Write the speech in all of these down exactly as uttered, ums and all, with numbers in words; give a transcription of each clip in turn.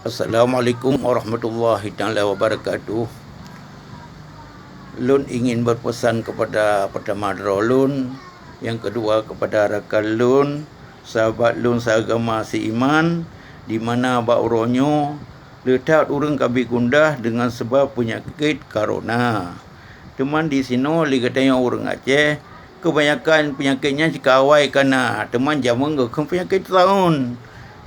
Assalamualaikum warahmatullahi taala wabarakatuh. Lôn ingin berpesan kepada pertama droe lôn, yang kedua kepada rakan lôn, sahabat lôn seagama seiman, di mana bak uroe nyoe le that ureuëng ka bi gundah dengan sebab peunyakét corona. Teuma di sinoe lé geutanyoe ureuëng Aceh, kebanyakan peunyakét nyan cit ka awai ka na, teuma jameun geukheun peunyakét taun.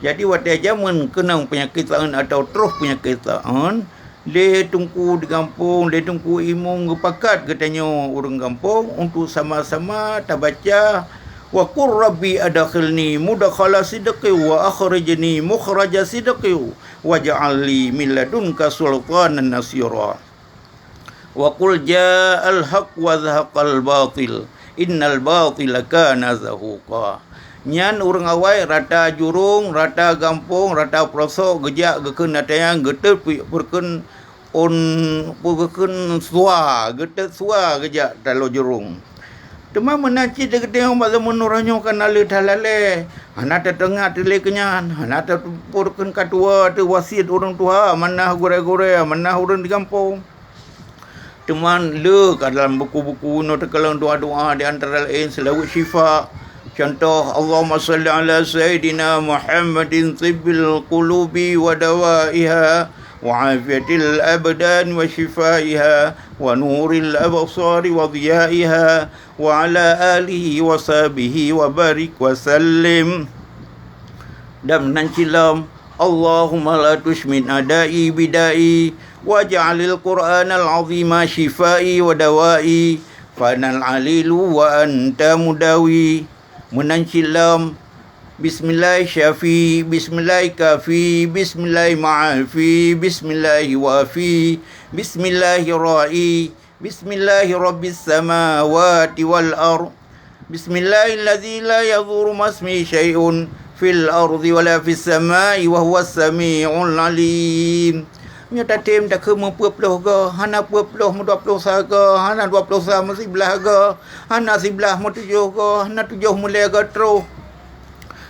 Jadi watée jameun keunong peunyakét taun atawa troh peunyakét taun, lé teungku di gampông, lé teungku imum geupakat geutanyoe ureuëng gampông untuk sama-sama tabaca, "Wa qur rabbi adkhilni mudkhala sidqi wa akhrijni mukhraja sidqi waj'al li min ladunka sultanan nasira." Wa qul ja'al haqq wa zahaqal batil, innal batila kana zahuqa. Nyan ureuëng awai rata jurông, rata gampông, rata peurosok geujak geukheun ateueh nyan, geuteupeue peukheun ôn, peukheun sua, geuteupeue sua geujak taloe jurông. Teuma meunan cit teukeudeh bak zaman uroe nyoe ka na le that lalée, hana teuteungat lé keunyan, hana teupeue kheun ka tuwoe teuh wasiet ureuëng tuha, manah gurée-gurée, manah ureuëng di gampông. Teuma le ka dalam buku-buku nyoe teukalon doa-doa di antara laén seulaweuet syifa. Contoh, Allahumma shalli ala Sayyidina Muhammadin tibbil qulubi wa dawaiha, wa afiyatil abdan wa syifaiha, wa nuril absari wa dhiyaiha, wa ala alihi wa sahbihi wa barik wa sallim. Dan meunan cit lom, Allahumma la tusymin adai bidai, waj'alil Qur'anal azima syifai wa dawai, fanal alilu wa anta mudawi. Meunan cit lom, bismillah syafi, bismillah kafi, bismillah ma'afi, bismillah wafi, bismillah ra'i, bismillah rabbis samawati wal ard. Bismillahilladzi la yadhurru ma'asmihi syai'un fil ardi wala fis samai wa huwas sami'ul alim. Nyoe tatem takheun meupeuet ploh goe, hana peuet ploh meudua ploh sa goe, hana dua ploh sa meusiblaih goe, hana siblaih meutujoh goe, hana tujoh meulhèe goe troh.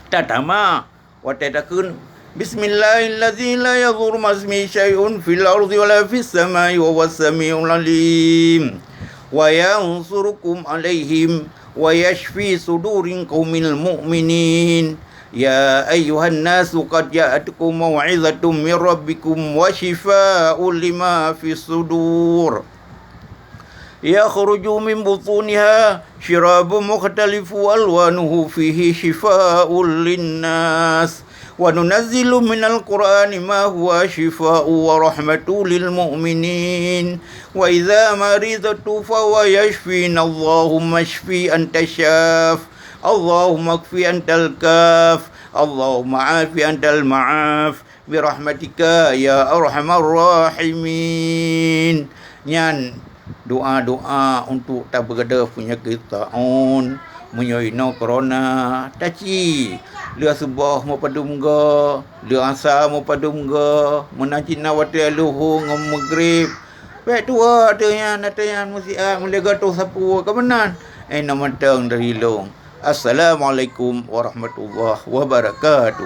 Tatama watée takheun, "Bismillahilladzi la yadhurru ma'asmihi syai'un fil ardi wala fis samai wa huwas sami'ul alim. Wa yansurukum alaihim wa yashfi suduri qaumil mu'minin. Ya ayyuhan nasu qad ja'atkum mau'izatun mir rabbikum wa syifaa'un lima fis sudur." Yakhruju min butuniha syarabun mukhtalifu alwanuhu fihi syifaa'ul linnas. Wa nunazzilu minal Qur'ani ma huwa syifaa'u wa rahmatu lil mu'minin. Wa idza maridtu fahuwa yashfin. Allahumma shfi anta syaf. Allahumma kfi antal kaf. Allahumma afi antal ma'af. Birahmatika ya arhamar rahimin. Nyan doa-doa untuk tabeudôh peunyakét taun. Meunyoe inoe corona, taci, lheueh suboh meupadum goe, lheueh asa meupadum goe, meunan cit na watée luho ngon meugrib. Bék tuwoe ateueh nyan, ateueh nyan meusiat, meulhèe goe troh sapeue, ka meunan. Eh, na mantong dari lôn. Assalamualaikum warahmatullahi wabarakatuh.